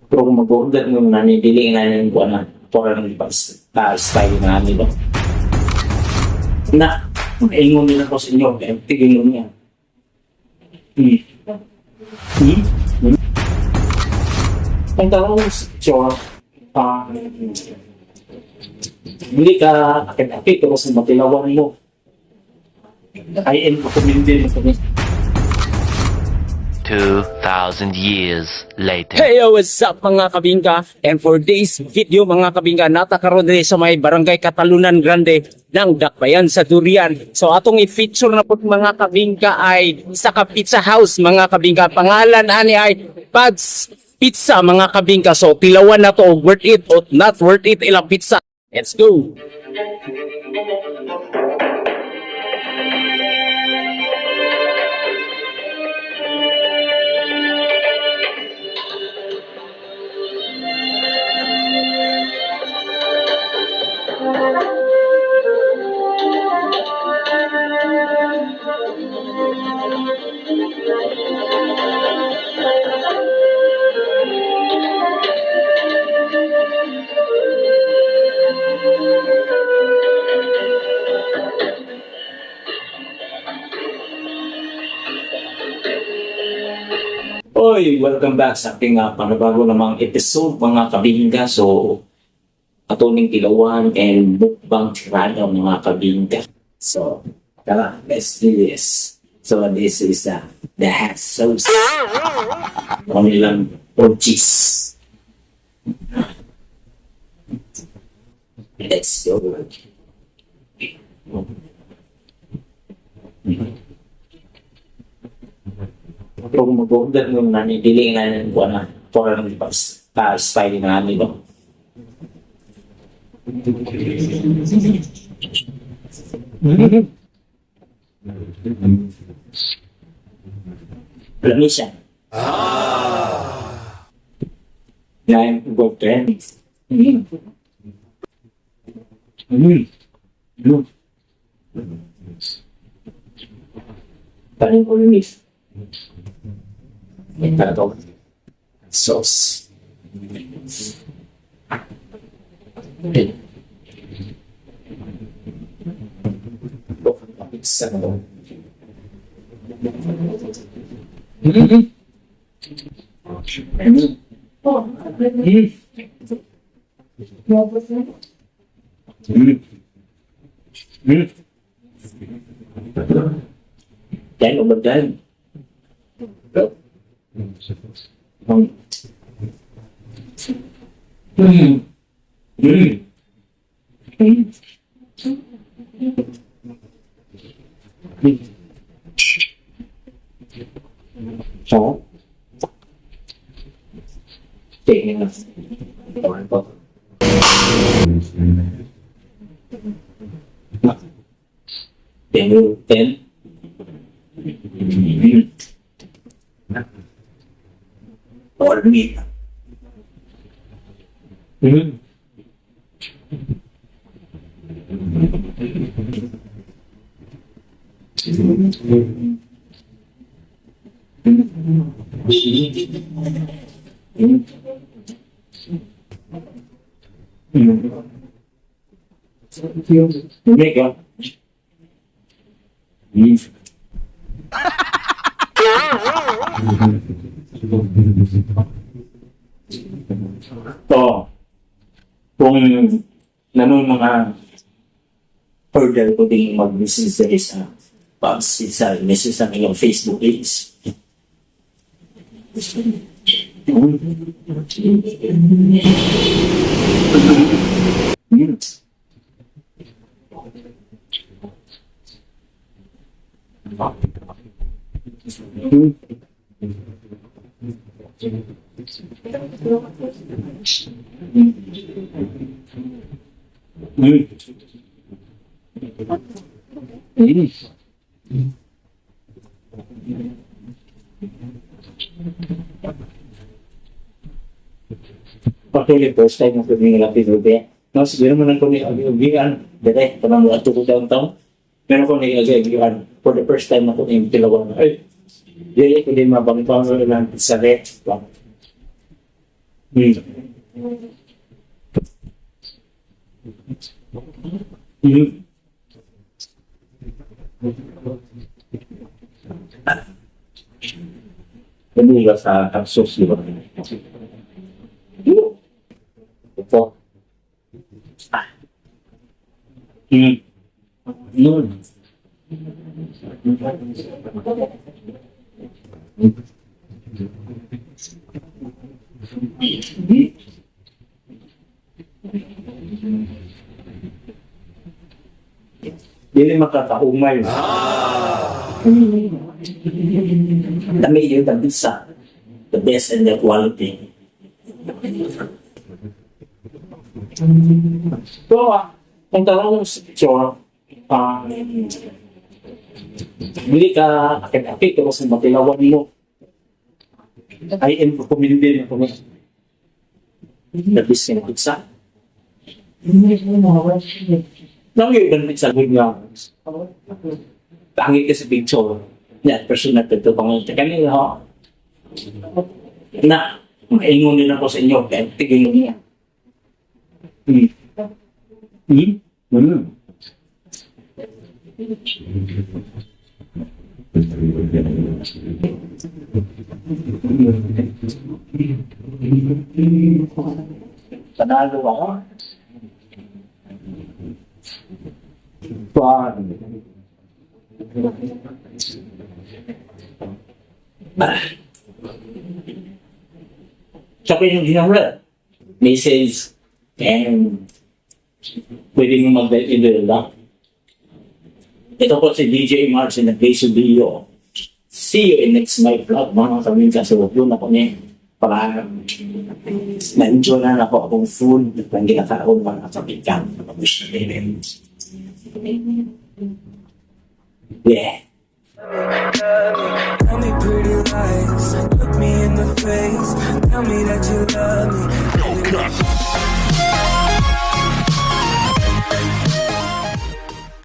Pero kung mag-order mo na ni, dili na yung kuha na foreign style na nila. Na, ingon nila ko sa inyo, kaya tigil mo niya. Ang tawag siya, hindi ka akit-akit, pero sa matilawan mo, I am recommended mo kami. 2,000 years later. Hey, yo, what's up, mga kabingka? And for this video, mga kabingka, natakaroon din sa may Barangay Catalunan Grande ng Dakbayan sa Durian. So atong i-feature na po, mga kabingka, ay isa ka pizza house, mga kabingka. Pangalan ani ay Pads Pizza, mga kabingka. So tilawan na to, worth it or not worth it ilang pizza. Let's go! Oy, welcome back sa ating panabago namang episode, mga kabingka. So, atuning tilawan and mukbang tirada, mga kabingka. So, tara, let's do this. So, this is the hot sauce. Ang ilang or cheese. Let's go. Pero kung mag-order mo na ni, dili na yung kuha na foreign style na nila. Lami siya. Ah! 9 over 10. Paano yung ulinis? Ito. Sauce. Okay. Pizza na to. 10 over 10. So, tingin na. 10 over 10. Or meat. Mega. So, kung naman mga order ko din mag-message diri sa pubs, sa message sa inyong Facebook page. Actually, first time ako din nila pinubi. No, siguro mo nang kung ni-agian. Dere, parang ato ko downtown. Meron ko ni-agian. For the first time ako yung tilawan. Ay, dili ko din mabangpang lang sa ret. Hindi ba sa sauce, di ba? Ito. Dili makakaumay. Dami yung the pizza. The best and the quality. So, kung tanong sa picture, dili ka akit-akit pero sa matilawan mo. I am recommended na kami. The best yung pizza. Nang yung ibang pizza good nga. Pangit ka sa picture. Na, person na ito pang kanila ho. Na, maingon din ako sa inyo. Kaya tigil niya. Panalo ako. Pan. Ah. Tsaka yung ginawa. Message and pwede mo mag-deliver lang. Ito po si DJ March in the place video. See you in next my vlog, mga kabingka. So, yun ako ni para na-enjoy na ako akong food ng ginakaon, mga kabingka. Yeah. Tell me pretty lies, look me in the face. Tell me that you love me.